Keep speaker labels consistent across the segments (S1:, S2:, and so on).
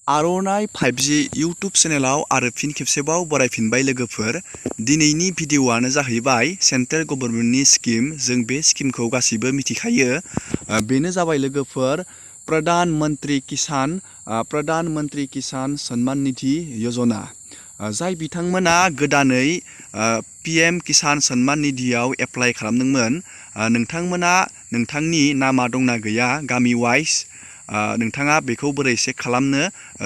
S1: आर'नाइ 5G YouTube चेनेलाव आरो फिन खेबसेबाव बरायफिनबाय लोगोफोर। दिनैनि भिडिअ'आनो जाहैबाय सेन्ट्रेल गभर्नमेन्टनि स्किम। जों बे स्किमखौ गासैबो मिथिखायो। बेनो जाबाय लोगोफोर प्रधान मन्त्रि किसान सन्मान निधि योजना। जाय बिथांमोना गोदानै PM किसान सन्मान निधियाव एप्लाइ खालामदोंमोन। नोंथांमोना नोंथांनि नामा दंना गैया गामि वाइज नोंथाङा बेखौ बोरै चेक खालामनो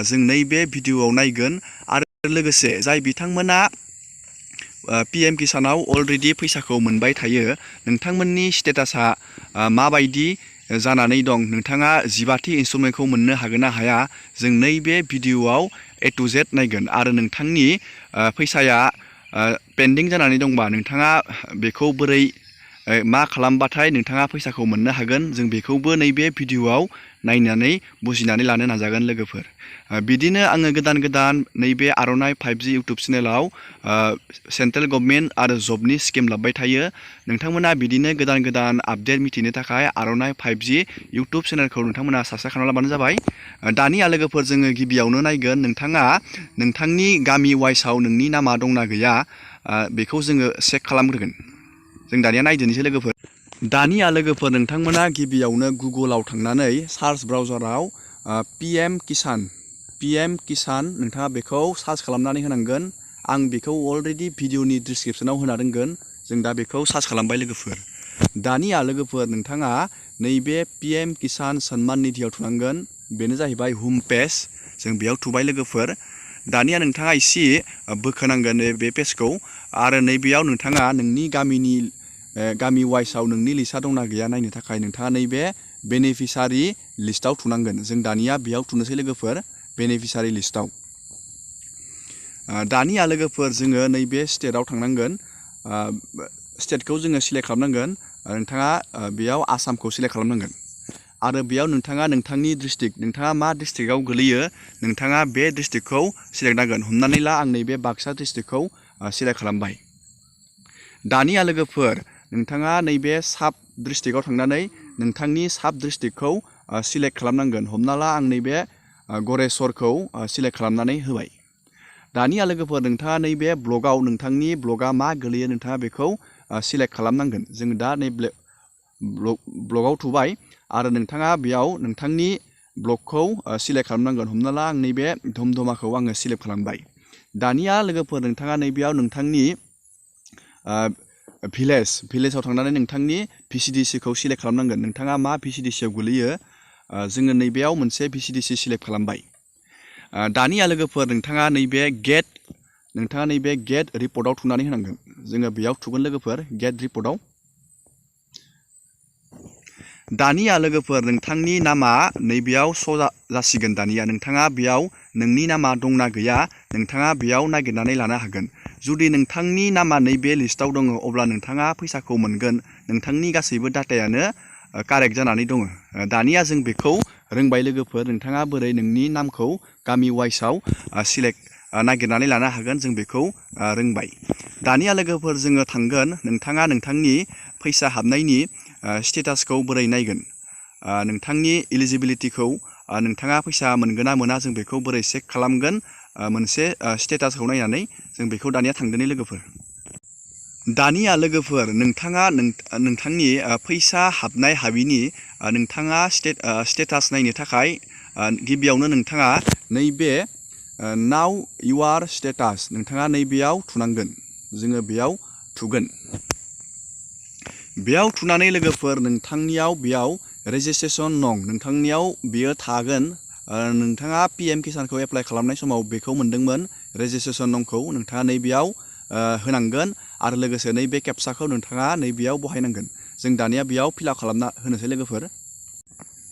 S1: जों नैबे भिडिअ'आव नायगोन। आरो लोगोसे जाय बिथांमोना PM किसानाव अलरेडि फैसाखौ मोनबाय थायो, नोंथांमोननि स्टेटासा माबायदि जानानै दं, नोंथाङा 12थि इनस्टलमेन्टखौ मोननो हागोन ना हाया, जों नैबे भिडिअ'आव A to Z नायगोन। आरो नोंथांनि फैसाया पेन्डिं जानानै दंबा नोंथाङा बेखौ बोरै मा खालामबाथाय नोंथाङा फैसाखौ मोननो हागोन, जों बेखौबो नैबे भिडिअ'आव नायनानै बुजिनानै लानो नाजागोन लोगोफोर। बिदिनो आङो गोदान नैबे आर'नाइ 5G इउटुब चेनेलाव सेन्ट्रेल गभर्नमेन्ट आरो जबनि स्किम लाबोबाय थायो। नोंथांमोना बिदिनो गोदान आपडेट मिथिनो थाखाय आर'नाइ 5G इउटुब चेनेलखौ नोंथांमोना साबस्क्राइब खालामना लाबानो जाबाय। दानिया लोगोफोर जोङो गिबियावनो नायगोन नोंथाङा नोंथांनि गामि वाइसआव नोंनि नामा दंना गैया बेखौ जोङो चेक खालामग्रोगोन। जों दानिया नायदोनिसै लोगोफोर। दानिया लोगोफोर नोंथांमोना गिबियावनो गुगोलाव थांनानै सार्च ब्राउजाराव PM किसान नोंथाङा बेखौ सार्च खालामनानै होनांगोन। आं बेखौ अलरेडि भिडिअनि डिसक्रिपसनाव होना दोनगोन। जों दा बेखौ सार्च खालामबाय लोगोफोर। दानिया लोगोफोर नोंथाङा नैबे PM किसान सन्मान निधियाव थुनांगोन। बेनो जाहैबाय हम पेज। जों बेयाव थुबाय लोगोफोर। दानिया नोंथाङा एसे बोखोनांगोन बे पेजखौ। आरो नैबेयाव नोंथाङा नोंनि गामि वाइसआव नोंनि लिस्टआ दंना गैया नायनो थाखाय नोंथाङा नैबे बेनिफिसारि लिस्टआव थुनांगोन। जों दानिया बेयाव थुनोसै लोगोफोर, बेनिफिसारि लिस्टआव। दानिया लोगोफोर जोङो नैबे स्टेटआव थांनांगोन। स्टेटखौ जोङो सिलेक्ट खालामनांगोन। नोंथाङा बेयाव आसामखौ सिलेक्ट खालामनांगोन। आरो बेयाव नोंथाङा नोंथांनि डिस्ट्रिक्ट, नोंथाङा मा डिस्ट्रिक्टआव गोलैयो नोंथाङा बे डिस्ट्रिक्टखौ सिलेक्ट नांगोन। हमनानै ला आं नैबे बाक्सा डिस्ट्रिक्टखौ सिलेक्ट खालामबाय। दानिया लोगोफोर नोंथाङा नैबे साब डिस्ट्रिक्टआव थांनानै नोंथांनि साब डिस्ट्रिक्टखौ सिलेक्ट खालामनांगोन। हमना ला आं नैबे गरेस्वरखौ सिलेक्ट खालामनानै होबाय। दानिया लोगोफोर नोंथाङा नैबे ब्लकआव नोंथांनि ब्लकआ मा गोलैयो नोंथाङा बेखौ सिलेक्ट खालामनांगोन। जों दा नै ब्लकआव थुबाय आरो नोंथाङा बेयाव नोंथांनि ब्लकखौ सिलेक्ट खालामनांगोन। हमना ला आं नैबे धमधमाखौ आङो सिलेक्ट खालामबाय। दानिया लोगोफोर नोंथाङा नैबेयाव नोंथांनि भिलेजाव थांनानै नोंथांनि VCDCखौ सिलेक्ट खालामनांगोन। नोंथाङा मा VCDCआव गोलैयो जोङो नैबेयाव मोनसे VCDC सिलेक्ट खालामबाय। दानिया लोगोफोर नोंथाङा नैबे गेट रिपर्टआव थुनानै होनांगोन। जोङो बेयाव थुगोन लोगोफोर गेट रिपर्टआव। दानिया लोगोफोर नोंथांनि नामा नैबेयाव जासिगोन। दानिया नोंथाङा बेयाव नोंनि नामा दंना गैया नोंथाङा बेयाव नागिरनानै लानो हागोन। जुदि नोंथांनि नामा नैबे लिस्टआव दङ अब्ला नोंथाङा फैसाखौ मोनगोन। नोंथांनि गासैबो डाटायानो कारेक्ट जानानै दङ। दानिया जों बेखौ रोंबाय लोगोफोर। नोंथाङा बोरै नोंनि नामखौ गामि वाइसआव सिलेक्ट नागिरनानै लानो हागोन जों बेखौ रोंबाय। दानिया लोगोफोर जोङो थांगोन नोंथाङा नोंथांनि फैसा हाबनायनि स्टेटासखौ बोरै नायगोन, नोंथांनि इलिजिबिलिटिखौ नोंथाङा फैसा मोनगोन ना मोना जों बेखौ बोरै चेक खालामगोन मोनसे स्टेटासखौ नायनानै जों बेखौ दानिया थांदोनि लोगोफोर। दानिया लोगोफोर नोंथाङा नोंथांनि फैसा हाबनाय हाबिनि नोंथाङा स्टेटास नायनो थाखाय गिबियावनो नोंथाङा नैबे नाउ इउआर स्टेटास नोंथाङा नैबेयाव थुनांगोन। जोङो बेयाव थुगोन। बेयाव थुनानै लोगोफोर नोंथांनियाव बेयाव रेजिस्ट्रेसन नं नोंथांनियाव बेयो थागोन। नोंथाङा PM किसानखौ एप्लाइ खालामनाय समाव बेखौ मोनदोंमोन रेजिस्ट्रेसन नंखौ नोंथाङा नैबेयाव होनांगोन। आरो लोगोसे नैबे केपसाखौ नोंथाङा नैबेयाव बहायनांगोन। जों दानिया बेयाव फिलआप खालामना होनोसै लोगोफोर।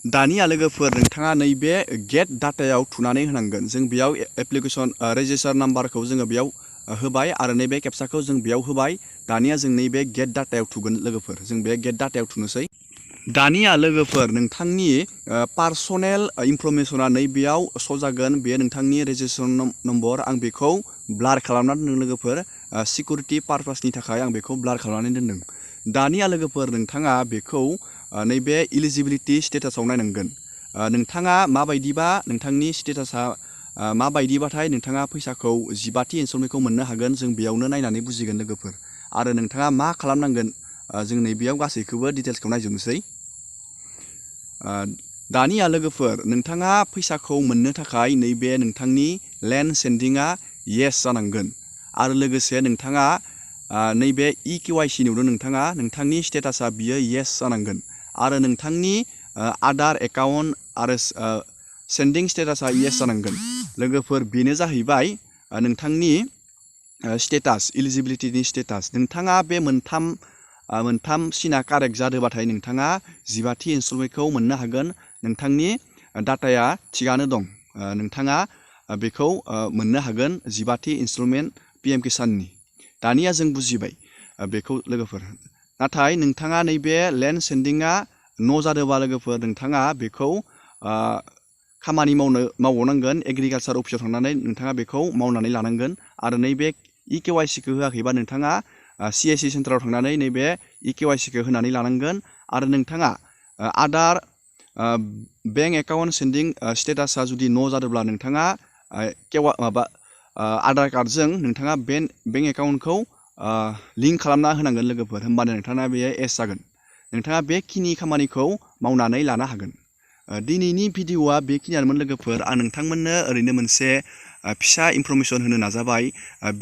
S1: दानिया लोगोफोर नोंथाङा नैबे गेट डाटायाव थुनानै होनांगोन। जों बेयाव एप्लिकेसन रेजिस्टार नाम्बारखौ जोङो बेयाव होबाय आरो नैबे केपसाखौ जों बेयाव होबाय। दानिया जों नैबे गेट डाटायाव थुगोन लोगोफोर। जों बे गेट डाटायाव थुनोसै। दानिया लोगोफोर नोंथांनि पार्सनेल इनफरमेसना नैबेयाव श' जागोन। बे नोंथांनि रेजिस्ट्रेसन नम्बर। आं बेखौ ब्लार खालामनानै दोनदों लोगोफोर। सिकिउरिटि पारपासनि थाखाय आं बेखौ ब्लार खालामनानै दोनदों। दानिया लोगोफोर नोंथाङा बेखौ नैबे इलिजिबिलिटि स्टेटासाव नायनांगोन। नोंथाङा माबायदिबा नोंथांनि स्टेटासा माबायदिबाथाय नोंथाङा फैसाखौ 15थि इनस्टलमेन्टखौ मोननो हागोन जों बेयावनो नायनानै बुजिगोन लोगोफोर आरो नोंथाङा मा खालामनांगोन जों नैबेयाव गासैखौबो डिटेल्सखौ नायजोबनोसै दानिया लोगोफोर नोंथाङा फैसाखौ मोननो थाखाय नैबे नोंथांनि लेन्ड सेन्डिंआ येस जानांगोन आरो लोगोसे नोंथाङा नैबे EKYC नुदों नोंथाङा नोंथांनि स्टेटासा बियो येस जानांगोन आरो नोंथांनि आधार एकाउन्ट आरो सेन्डिं स्टेटासा येस जानांगोन लोगोफोर बेनो जाहैबाय नोंथांनि स्टेटास इलिजिबिलिटिनि स्टेटास नोंथाङा बे मोनथाम सिना कारेक्ट जादोंबाथाय नोंथाङा 15थि इनस्टलमेन्टखौ मोननो हागोन नोंथांनि डाटाया थिगानो दं नोंथाङा बेखौ मोननो हागोन 15थि इनस्टलमेन्ट PM किसाननि दानिया जों बुजिबाय बेखौ लोगोफोर नाथाय नोंथाङा नैबे लेन्ड सेन्डिंआ न' जादोंबा लोगोफोर नोंथाङा बेखौ खामानि मावनांगोन एग्रिकालसार अफिसाव थांनानै नोंथाङा बेखौ मावनानै लानांगोन आरो नैबे EKYCखौ होआखैबा नोंथाङा CIC सेन्टाराव थांनानै नैबे EKYCखौ होनानै लानांगोन आरो नोंथाङा आधार बेंक एकाउन्ट सेन्डिं स्टेटासा जुदि न' जादोंब्ला नोंथाङा आधार कार्डजों नोंथाङा बेंक एकाउन्टखौ लिंक खालामना होनांगोन लोगोफोर होमबानो नोंथाङा बेयो एस जागोन नोंथाङा बेखिनि खामानिखौ मावनानै लानो हागोन दिनैनि भिडिअआ बेखिनियानोमोन लोगोफोर आं नोंथांमोननो ओरैनो मोनसे फिसा इनफरमेसन होनो नाजाबाय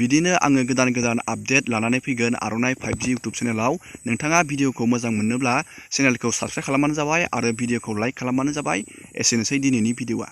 S1: बिदिनो आङो गोदान आपडेट लानानै फैगोन आर'नाइ 5G इउटुब चेनेलाव नोंथाङा भिडिअखौ मोजां मोनोब्ला चेनेलखौ साबस्क्राइब खालामबानो जाबाय आरो भिडिअखौ लाइक खालामबानो जाबाय एसेनोसै दिनैनि भिडिअआ